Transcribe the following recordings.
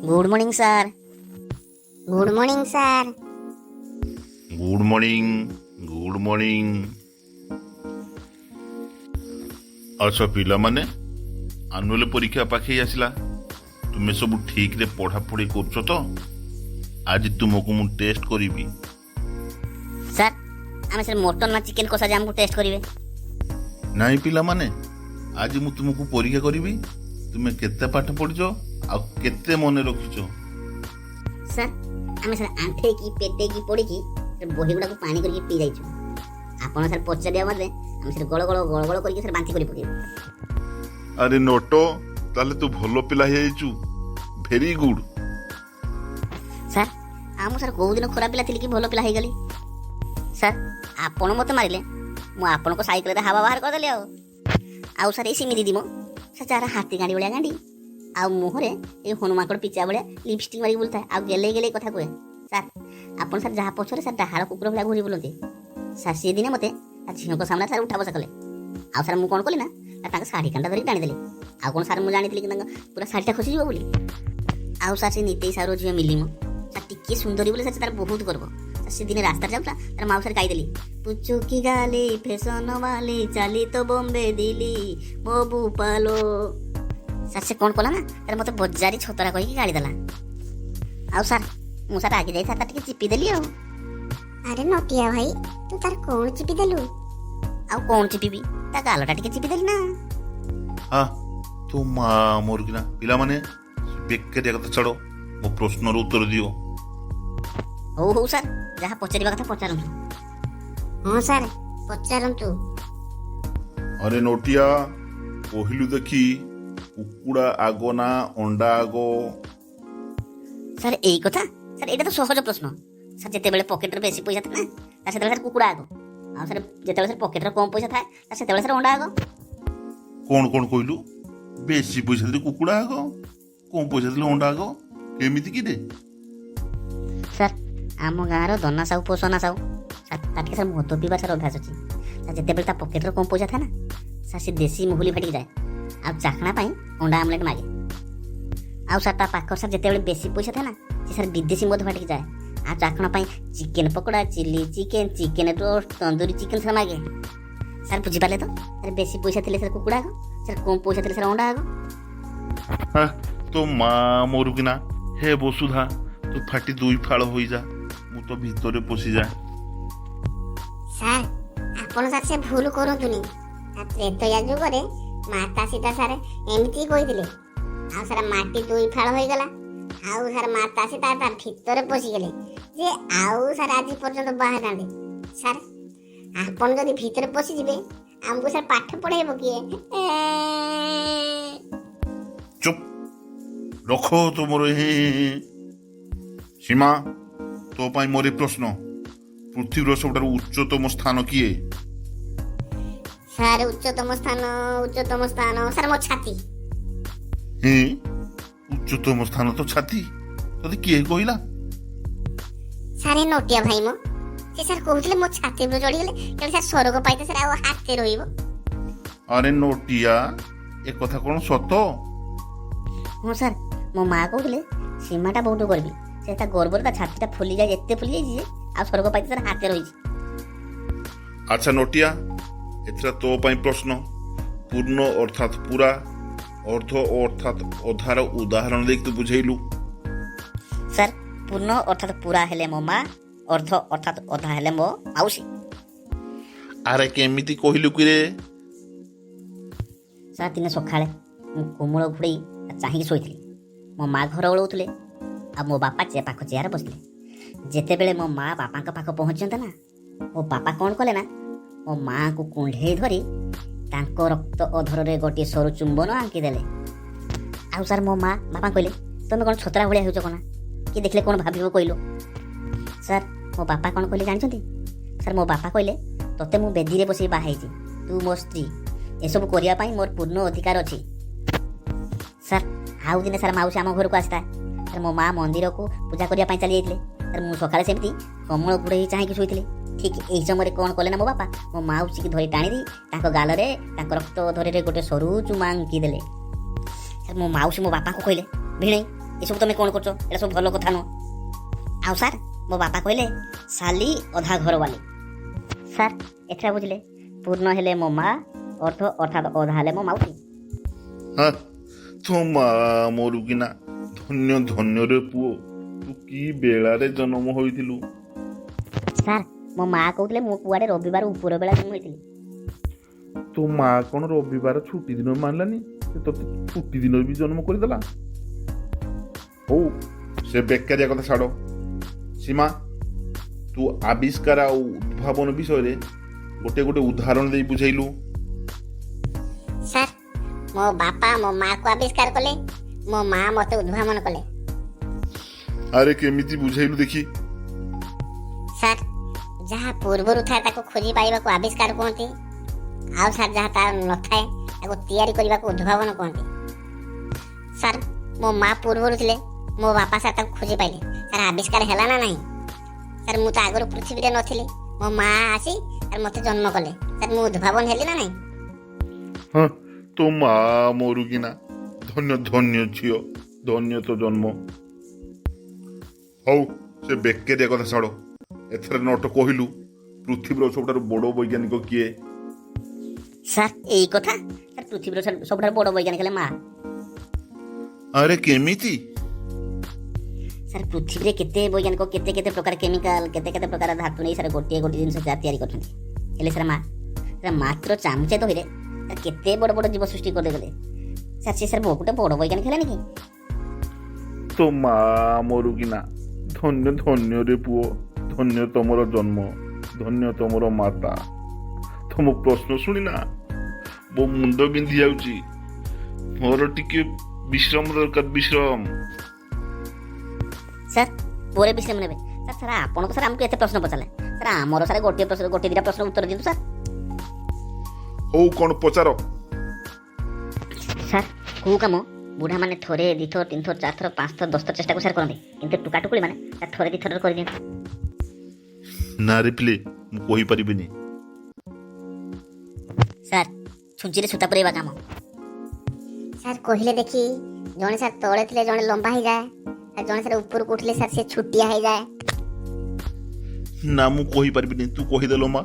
Good morning sir. Good morning sir. Good morning, good morning. ଆଚ୍ଛା ପିଲାମାନେ, annual ପରୀକ୍ଷା ପାଖେଇ ଆସିଲା। ତୁମେ ସବୁ ଠିକରେ ପଢ଼ାପଢ଼ି କରୁଛ ତ? ଆଜି ତୁମକୁ ମୁଁ ଟେଷ୍ଟ କରିବି। ସାର୍, ଆମେ ସାର୍ ମଟନ୍ ନା ଚିକେନ୍ କଷା ଯେ ଆମକୁ ଟେଷ୍ଟ କରିବେ? ନାଇଁ ପିଲାମାନେ, ଆଜି ମୁଁ ତୁମକୁ ପରୀକ୍ଷା କରିବି, ତୁମେ କେତେ ପାଠ ପଢ଼ିଛ ଆଉ କେତେ ମନେ ରଖିଛ। ସାର୍, ଆମେ ସାର୍ ଆଣ୍ଠେଇକି ପେଟେଇକି ପଡ଼ିକି ସାର୍ ବହି ଗୁଡ଼ାକୁ ପାଣି କରିକି ପିଇ ଯାଇଛୁ। ଆପଣ ସାର୍ ପଚାରିବା ମାତ୍ରେ ଆମେ ସାର୍ ଗଳ ଗଳ ଗଳ ଗଳ କରିକି ସାର୍ ବାନ୍ତି କରି ପକେଇବୁ। ଆରେ ନଟ, ତାହେଲେ ତୁ ଭଲ ପିଲା ହେଇଯାଇଛୁ। Very good. Sir, ଆଉ ମୁଁ ସାର୍ କୋଉ ଦିନ ଖରାପ ପିଲା ଥିଲି କି ଭଲ ପିଲା ହେଇଗଲି? ସାର୍, ଆପଣ ମୋତେ ମାରିଲେ, ମୁଁ ଆପଣଙ୍କ ସାଇକେଲରେ ହାୱା ବାହାର କରିଦେଲି। ଆଉ ସାର୍, ଏଇ ସିମି ଦିଦି ମ ସାର୍, ଯାହାର ହାତୀ ଗାଣ୍ଡି ଭଳିଆ ଗାଣ୍ଡି ଆଉ ମୁହଁରେ ଏଇ ହନୁମାଙ୍କଡ଼ ପିଚା ଭଳିଆ ଲିପଷ୍ଟିକ୍ ମାରିକି ବୁଲୁଥାଏ ଆଉ ଗେଲେଇ ଗେଲେଇ କଥା କୁହେ। ସାର୍, ଆପଣ ସାର୍ ଯାହା ପଛରେ ସାର୍ ଡାହାଳ କୁକୁର ଭଳିଆ ଘୁରି ବୁଲନ୍ତି, ସାର୍, ସିଏ ଦିନେ ମୋତେ ତା ଝିଅଙ୍କ ସାମ୍ନାରେ ସାର୍ ଉଠା ବସା କଲେ। ଆଉ ସାର୍, ମୁଁ କ'ଣ କଲି ନା ତାଙ୍କ ଶାଢ଼ୀ କାଣ୍ଡା ଧରିକି ଟାଣିଦେଲି। ଆଉ କ'ଣ ସାର୍, ମୁଁ ଜାଣିଥିଲି କି ତାଙ୍କ ପୁରା ଶାଢ଼ୀଟା ଖସିଯିବ ବୋଲି? ଆଉ ସାର୍, ସେ ନିତେଇ ସାହୁର ଝିଅ ମିଲିମ ସାର୍, ଟିକିଏ ସୁନ୍ଦରୀ ବୋଲି ସାର୍ ତାର ବହୁତ ଗର୍ବ। ସାର୍, ସେ ଦିନେ ରାସ୍ତାରେ ଯାଉଥିଲା, ତାର ମାଉ ସାର୍ ଗାଇଦେଲି, ପୁଚୁକି ଗାଲି ଫେସନ ବାଲି ଚାଲି ତ ବମ୍ବେ ଦିଲି ମୋ ବୁପାଲୋ। ସାର୍, ସେ କ'ଣ କଲା ନା ତାର ମୋତେ ବଜାରୀ ଛତରା କହିକି ଗାଳି ଦେଲା। ଆଉ ସାର୍, ମୁଁ ସାର୍ ରାଗି ଯାଇ ସାର୍ ତା ଟିକେ ଚିପି ଦେଲି ଆଉ। ଆରେ ନଟିଆ ଭାଇ, ତୁ ତାର କଣ ଚିପି ଦେଲୁ? ଆଉ କ'ଣ ଚିପିବି, ତା ଗାଲଟା ଟିକେ ଚିପିଦେଲି ନା। ହଁ, ତୋ ମା ମୋର କିନା। ପିଲାମାନେ, ବେକାରିଆ କଥା ଛାଡ଼, ମୋ ପ୍ରଶ୍ନର ଉତ୍ତର ଦିଅ। ହଉ ହଉ ସାର୍, ଯାହା ପଚାରିବା କଥା ପଚାରନ୍ତୁ। ହଁ ସାର୍, ପଚାରନ୍ତୁ। ଆରେ ନଟିଆ, କହିଲୁ ଦେଖି, କୁକୁଡ଼ା ଆଗ ନା ଅଣ୍ଡା ଆଗ? ସାର୍, ଏଇ କଥା ସାର୍, ଏଇଟା ତ ସହଜ ପ୍ରଶ୍ନ। ସାର୍, ଯେତେବେଳେ ପକେଟରେ ବେଶୀ ପଇସା ଥାଏ ନା, ତାର ସେତେବେଳେ ସାର୍ କୁକୁଡ଼ା ଆଗ। ଆଉ ସାର୍, ଯେତେବେଳେ ସାର୍ ପକେଟରେ କମ୍ ପଇସା ଥାଏ, ତାର ସେତେବେଳେ ସାର୍ ଅଣ୍ଡା ଆଗ। କ'ଣ କ'ଣ କହିଲୁ? ବେଶୀ ପଇସା ଦେଲେ କୁକୁଡ଼ା ଆଗ, କମ୍ ପଇସା ଦେଲେ ଅଣ୍ଡା ଆଗ, କେମିତି କି ରେ? ସାର୍, ଆମ ଗାଁର ଦନା ସାହୁ ପୁଅ ସନା ସାହୁ ସାର୍, ତାର ଟିକେ ସାର୍ ମଦ ପିଇବା ସାର୍ ଅଭ୍ୟାସ ଅଛି। ସାର୍, ଯେତେବେଳେ ତା ପକେଟରେ କମ୍ ପଇସା ଥାଏ ନା ସାର୍, ସେ ଦେଶୀ ମହୁଲି ଫାଟିକି ଯାଏ ଆଉ ଚାଖଣା ପାଇଁ ଅଣ୍ଡା ଆମଲେଟ୍ ମାଗେ। ଆଉ ସାର୍, ତା ପାଖରେ ସାର୍ ଯେତେବେଳେ ବେଶୀ ପଇସା ଥାଏ ନା, ସେ ସାର୍ ବିଦେଶୀ ମଦ ଫାଟିକି ଯାଏ ଆଉ ଚାଖଣା ପାଇଁ chicken pakora, chilli chicken, chicken roast, tandoori chicken sir ମାଗେ। ସାର୍, ବୁଝିପାରିଲେ ତ? ସାର୍, ବେଶୀ ପଇସା ଥିଲେ ସାର୍ କୁକୁଡ଼ା ଆଗ, ସାର୍, କମ୍ ପଇସା ଥିଲେ ସାର୍ ଅଣ୍ଡା ଆଗ। ହଁ, ତୋ ମା ମରୁ କିନା। ହେ ବସୁଧା, ତୁ ଫାଟି ଦୁଇ ଫାଳ ହୋଇଯା, ମୁଁ ତ ଭିତରେ ପଶିଯା। ସାର୍, ଆପଣ ସାର୍ ସେ ଭୁଲ କରନ୍ତୁନି। ତ୍ରେତୟା ଯୁଗରେ ମାତା ସୀତା ସାର୍ ଏମିତି କହିଥିଲେ ଆଉ ସାର୍ ମାଟି ଦୁଇ ଫାଳ ହୋଇଗଲା ଆଉ ସାର୍ ମାତା ସୀତା ତା ଭିତରେ ପଶିଗଲେ ଯେ ଆଉ ସାର୍ ଆଜି ପର୍ଯ୍ୟନ୍ତ ବାହାରିନାହାନ୍ତି। ସାର୍, ଆପଣ ଯଦି ଭିତରେ ପଶିଯିବେ, ଆମକୁ ସାର୍ ପାଠ ପଢ଼େଇବ କିଏ? ଚୁପ୍, ରଖ ତୁମର ହେ। ସୀମା, ତୋ ପାଇଁ ମୋର ଏ ପ୍ରଶ୍ନ, ପୃଥିବୀର ସବୁଠାରୁ ଉଚ୍ଚତମ ସ୍ଥାନ କିଏ? ସାର୍, ଉଚ୍ଚତମ ସ୍ଥାନ, ଉଚ୍ଚତମ ସ୍ଥାନ ସାର୍, ମୋ ଛାତି। ହେ, ଉଚ୍ଚତମ ସ୍ଥାନ ତ ଛାତି? ତତେ କିଏ କହିଲା? ସାର୍, ଏ ନଟିଆ ଭାଇ ମ, ସେ ସାର୍ କହୁଥିଲେ ମୋ ଛାତି ଉପରେ ଚଢ଼ିଗଲେ କାଳେ ସାର୍ ସରଗ ପାଇତେ ସାର୍ ଆଉ ହାତେ ରହିବ। ଆରେ ନଟିଆ, ଏ କଥା କ'ଣ ସତ? ହଁ ସାର୍, ମୋ ମା କହୁଥିଲେ ସୀମାଟା ବହୁତ ଗର୍ବୀ। ସେ ତା ଗର୍ବରେ ତା ଛାତିଟା ଫୁଲି ଯାଇ ଏତେ ଫୁଲି ଯାଇଛି ଯେ ଆଉ ସ୍ୱର୍ଗ ପାଇତେ ସାର୍ ହାତେ ରହିଛି। ଆଚ୍ଛା ନଟିଆ, ଏଥର ତୋ ପାଇଁ ପ୍ରଶ୍ନ, ପୂର୍ଣ୍ଣ ଅର୍ଥାତ୍ ପୁରା, ଅର୍ଦ୍ଧ ଓ ଅର୍ଥାତ୍ ଅଧାର ଉଦାହରଣ ଦେଇକି ତୁ ବୁଝେଇଲୁ। ସାର୍, ପୂର୍ଣ୍ଣ ଅର୍ଥାତ୍ ପୁରା ହେଲେ ମୋ ମା, ଅର୍ଦ୍ଧ ଅର୍ଥାତ୍ ଅଧା ହେଲେ ମୋ ମାଉସୀ। ଆରେ, କେମିତି କହିଲୁ କିରେ? ସାର୍, ଦିନେ ସକାଳେ ମୁଁ କୋମଳ ଘୋଡ଼େଇ ଚାହିଁକି ଶୋଇଥିଲି। ମୋ ମା ଘର ଓଳଉଥିଲେ ଆଉ ମୋ ବାପା ପାଖ ଚେୟାରରେ ବସିଥିଲେ। ଯେତେବେଳେ ମୋ ମା ବାପାଙ୍କ ପାଖ ପହଞ୍ଚିଛନ୍ତି ନା, ମୋ ବାପା କ'ଣ କଲେ ନା ମୋ ମାଆଙ୍କୁ କୁଣ୍ଢେଇ ଧରି ତାଙ୍କ ରକ୍ତ ଅଧରରେ ଗୋଟିଏ ସରୁ ଚୁମ୍ବନ ଆଙ୍କିଦେଲେ। ଆଉ ସାର୍, ମୋ ମା ବାପା କହିଲେ, "ତମେ କ'ଣ ଛତରା ଭଳିଆ ହେଉଛ କ'ଣ? କିଏ ଦେଖିଲେ କ'ଣ ଭାବିବ କହିଲୁ?" ସାର୍, ମୋ ବାପା କ'ଣ କହିଲେ ଜାଣିଛନ୍ତି? ସାର୍, ମୋ ବାପା କହିଲେ, "ତୋତେ ମୁଁ ବେଦିରେ ବସେଇ ବାହା ହେଇଛି, ତୁ ମୋ ସ୍ତ୍ରୀ, ଏସବୁ କରିବା ପାଇଁ ମୋର ପୂର୍ଣ୍ଣ ଅଧିକାର ଅଛି।" ସାର୍, ଆଉ ଦିନେ ସାର୍ ମାଉସୀ ଆମ ଘରକୁ ଆସିଥାଏ। ସାର୍, ମୋ ମା ମନ୍ଦିରକୁ ପୂଜା କରିବା ପାଇଁ ଚାଲି ଯାଇଥିଲେ। ସାର୍, ମୁଁ ସକାଳେ ସେମିତି କମଳ ଘୋଡ଼େଇ ଚାହିଁକି ଶୋଇଥିଲି। ଠିକ୍ ଏହି ସମୟରେ କ'ଣ କଲେ ନା ମୋ ବାପା ମୋ ମାଉସୀକି ଧରି ଟାଣି ଦେଇ ତାଙ୍କ ଗାଲରେ ତାଙ୍କ ରକ୍ତ ଅଧରରେ ଗୋଟେ ସରୁ ଚୁମା ଆଙ୍କି ଦେଲେ। ସାର୍, ମୋ ମାଉସୀ ମୋ ବାପାଙ୍କୁ କହିଲେ, "ଭିଣେଇ, ଏସବୁ ତମେ କ'ଣ କରୁଛ? ଏଇଟା ସବୁ ଭଲ କଥା ନୁହଁ। ଆଉ ସାର୍, ମୋ ବାପା କହିଲେ ଶାଲି ଅଧା ଘରବାଲି। ସାର୍, ଏଥର ବୁଝିଲେ, ପୂର୍ଣ୍ଣ ହେଲେ ମୋ ମା, ଅର୍ଥ ଅର୍ଥାତ୍ ଅଧା ହେଲେ ମୋ ମାଉସୀ। ହଁ, ତୋ ମା ମରୁ କିନା। ଧନ୍ୟ ଧନ୍ୟରେ ପୁଅ, ତୁ କି ବେଳାରେ ଜନ୍ମ ହୋଇଥିଲୁ। ସାର୍, ମୋ ମା କହୁଥିଲେ ମୁଁ କୁଆଡ଼େ ରବିବାର ଉପର ବେଳା ଜନ୍ମ ହୋଇଥିଲି। ତୋ ମା କ'ଣ ରବିବାର ଛୁଟି ଦିନ ମାନିଲାନି? ସେ ତୋତେ ଛୁଟି ଦିନରେ ବି ଜନ୍ମ କରିଦେଲା। ହଉ, ସେ ବେକାରିଆ କଥା ଛାଡ଼। ସୀମା, ତୁ ଆବିଷ୍କାର ଆଉ ଉଦ୍ଭାବନ ବିଷୟରେ ଗୋଟେ ଗୋଟେ ଉଦାହରଣ ଦେଇ ବୁଝେଇଲୁ। ସାର୍, ମୋ ବାପା ମୋ ମାକୁ ଆବିଷ୍କାର କଲେ, ମୋ ମା ମୋତେ ଉଦ୍ଭାବନ କଲେ। ଆରେ, କେମିତି ବୁଝେଇଲୁ ଦେଖି। ସାର୍, ଯାହା ପୂର୍ବରୁ ଥାଏ ତାକୁ ଖୋଜି ପାଇବାକୁ ଆବିଷ୍କାର କୁହନ୍ତି, ଆଉ ସାର୍, ଯାହା ତାର ନଥାଏ ତାକୁ ତିଆରି କରିବାକୁ ଉଦ୍ଭାବନ କୁହନ୍ତି। ସାର୍, ମୋ ମା ପୂର୍ବରୁ ଥିଲେ, ମୋ ବାପା ସାର୍ ତାକୁ ଖୋଜି ପାଇଲେ। ସାର୍, ଆବିଷ୍କାର ହେଲା ନା ନାହିଁ? ସାର୍, ମୁଁ ତ ଆଗରୁ ପୃଥିବୀରେ ନଥିଲି, ମୋ ମା ଆସି ସାର୍ ମୋତେ ଜନ୍ମ କଲେ। ସାର୍, ମୁଁ ଉଦ୍ଭାବନ ହେଲି ନା ନାହିଁ? ହଁ, ତୋ ମା ମରୁ କିନା। ଧନ୍ୟ ଧନ୍ୟ ଝିଅ, ଧନ୍ୟ ତୋ ଜନ୍ମ। ହଉ, ସେ ବେକାରିଆ କଥା ଛାଡ଼। ଏଥର ନଟ କହିଲୁ, ପୃଥିବୀର ସବୁଠାରୁ ବଡ଼ ବୈଜ୍ଞାନିକ କିଏ? ସାର୍, ଏଇ କଥା ସାର୍, ପୃଥିବୀର ସବୁଠାରୁ ବଡ଼ ବୈଜ୍ଞାନିକ ହେଲେ ମା। ଆରେ, କେମିତି? ସାର୍, ପୃଥିବୀରେ କେତେ ବୈଜ୍ଞାନିକ କେତେ କେତେ ପ୍ରକାର କେମିକାଲ, କେତେ କେତେ ପ୍ରକାର ଧାତୁ ନେଇ ସାର୍ ଗୋଟିଏ ଗୋଟିଏ ଜିନିଷ ଯାହା ତିଆରି କରୁଛନ୍ତି, ହେଲେ ସାର୍, ମା ସାର୍ ମାତ୍ର ଚାମଚେ ଦହିରେ ସାର୍ କେତେ ବଡ଼ ବଡ଼ ଜୀବ ସୃଷ୍ଟି କରିଦେଇଗଲେ। ସାର୍, ସେ ସାର୍ ଗୋଟେ ବଡ଼ ବୈଜ୍ଞାନିକ ହେଲାନି କି? ତୋ ମା ମରୁ କିନା। ଧନ୍ୟ ଧନ୍ୟରେ ପୁଅ, ଧନ୍ୟ ତମର ଜନ୍ମ, ଧନ୍ୟ ତମର ମାତା। ତମ ପ୍ରଶ୍ନ ଶୁଣିନା ମୋ ମୁଣ୍ଡ ବିନ୍ଧି ଯାଉଛି। ମୋର ଟିକେ ବିଶ୍ରାମ ଦରକାର, ବିଶ୍ରାମ। ସାର୍, ପରେ ବିଶ୍ରାମ ନେବେ ସାର୍। ସାର୍, ଆପଣ ତ ସାର୍ ଆମକୁ ଏତେ ପ୍ରଶ୍ନ ପଚାରିଲେ। ସାର୍, ଆମର ସାର୍ ଗୋଟିଏ ପ୍ରଶ୍ନ, ଗୋଟିଏ ଦୁଇଟା ପ୍ରଶ୍ନ ଉତ୍ତର ଦିଅନ୍ତୁ ସାର୍। ହଉ, କ'ଣ ପଚାର। ସାର୍, କେଉଁ କାମ ବୁଢ଼ାମାନେ ଥରେ, ଦୁଇଥର, ତିନିଥର, ଚାରିଥର, ପାଞ୍ଚଥର, 10 ଥର ଚେଷ୍ଟା କରି ସାର୍ କରନ୍ତି, କିନ୍ତୁ ଟୁକା ଟୁକୁଳି ମାନେ ସାର୍ ଥରେ ଦୁଇଥରରେ କରିଦିଅନ୍ତି? ନା ରେ ପିଲେ, ମୁଁ କହିପାରିବିନି। ସାର୍, ଛୁଞ୍ଚିରେ ସୂତା ପୁରେଇବା କାମ। ସାର୍, କହିଲେ ଦେଖି, ଜଣେ ସାର୍ ତଳେ ଥିଲେ ଜଣେ ଲମ୍ବା ହେଇଯାଏ, ଆଉ ଜଣେ ସାର୍ ଉପରକୁ ଉଠିଲେ ସାର୍ ସେ ଛୋଟିଆ ହେଇଯାଏ। ନା, ମୁଁ କହିପାରିବିନି, ତୁ କହିଦେଲ ମା।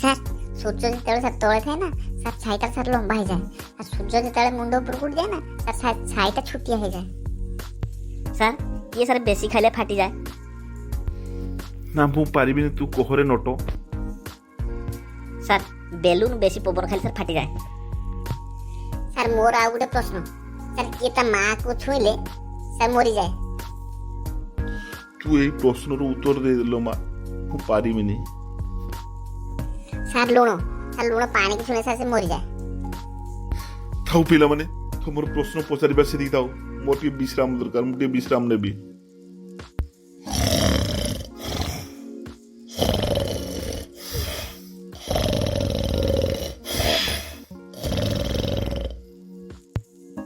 ସାର୍, ସୂର୍ଯ୍ୟ ଯେତେବେଳେ ସାର୍ ତଳେ ଥାଏ ନା ସାର୍, ଛାଇଟା ସାର୍ ଲମ୍ବା ହେଇଯାଏ, ଆଉ ସୂର୍ଯ୍ୟ ଯେତେବେଳେ ମୁଣ୍ଡ ଉପରକୁ ଉଠିଯାଏ ନା ସାର୍, ଛାଇଟା ଛୋଟିଆ ହେଇଯାଏ। ସାର୍, କିଏ ସାର୍ ବେଶୀ ଖାଇଲେ ଫାଟିଯାଏ? ନା, ମୁଁ ପାରିବିନି, ତୁ କହରେ ନଟ। ସାର୍, ବେଲୁନ ବେଶୀ ପବନ ଖାଇଲେ ସାର୍ ଫାଟିଯାଏ। ସାର୍, ମୋର ଆଉ ଗୋଟେ ପ୍ରଶ୍ନ ସାର୍, କିଏ ତା ମାଆକୁ ଛୁଇଁଲେ ସାର୍ ମରିଯାଏ? ତୁ ଏଇ ପ୍ରଶ୍ନର ଉତ୍ତର ଦେଇଦେଲ ମା, ମୁଁ ପାରିବିନି। ସାର୍, ଲୁଣ ସାର୍, ଲୁଣ ପାଣିକୁ ଛୁଇଁଲେ ସାର୍ ସେ ମରିଯାଏ। ଥାଉ ପିଲାମାନେ, ତମର ପ୍ରଶ୍ନ ପଚାରିବା ସେତିକି ଥାଉ। ମୋର ଟିକେ ବିଶ୍ରାମ ଦରକାର, ମୁଁ ଟିକେ ବିଶ୍ରାମ ନେବି।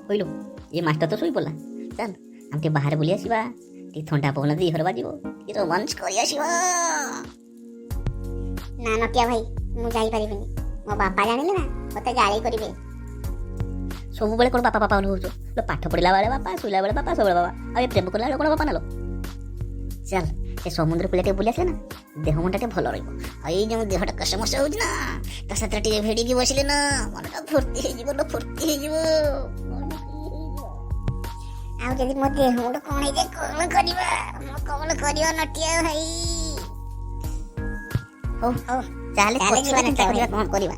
କହିଲୁ, ଏ ମାଷ୍ଟର ତ ଶୋଇ ପଡ଼ିଲା। ଚାଲ, ଆମେ ଟିକେ ବାହାରେ ବୁଲି ଆସିବା, ଟିକେ ଥଣ୍ଡା ପବନ ଦେହରେ ବାଜିବ, ଟିକେ ରୋମାଞ୍ଚ କରି ଆସିବା। ନା ନଟିଆ ଭାଇ, ମୁଁ ଯାଇପାରିବିନି। ମୋ ବାପା ଜାଣିଲେ ନା ମତେ ଗାଳି କରିବେ। ସବୁବେଳେ କ'ଣ ବାପା ବାପା ହେଉଛୁ ଲୋ? ପାଠ ପଢ଼ିଲା ବେଳେ ବାପା, ଶୋଇଲା ବେଳେ ବାପା, ସବୁବେଳେ ବାପା। ଆଉ ଏ ପ୍ରେମ କଲା ବେଳେ କ'ଣ ବାପା ନେଲ? ଚାଲ, ସେ ସମୁଦ୍ର କୂଳେ ଟିକେ ବୁଲି ଆସିଲେ ନା ଦେହ ମନଟା ଟିକେ ଭଲ ରହିବ। ଆଉ ଏଇ ଯେଉଁ ଦେହଟା କସମସ ହେଉଛି ନା, ତା ସାଥିରେ ଟିକେ ଭିଡ଼ିକି ବସିଲେ ନା ମନଟା ଫୁର୍ତ୍ତି ହେଇଯିବ ଲୋ, ଫୁର୍ତ୍ତି ହେଇଯିବ, ମନ free ହେଇଯିବ। ଆଉ ଯଦି ମୋ ଦେହ ମୁଣ୍ଡ କ'ଣ ହେଇଯାଏ, କ'ଣ କରିବା ମୁଁ? କ'ଣ କରିବା ନଟିଆ ଭାଇ? ହଉ ହଉ ଚାଲେ, ଚାଲେ ପଛରେ ଯିବା ଚିନ୍ତା ନଟିଆ କରିବା ଭାଇ। କ'ଣ କରିବା।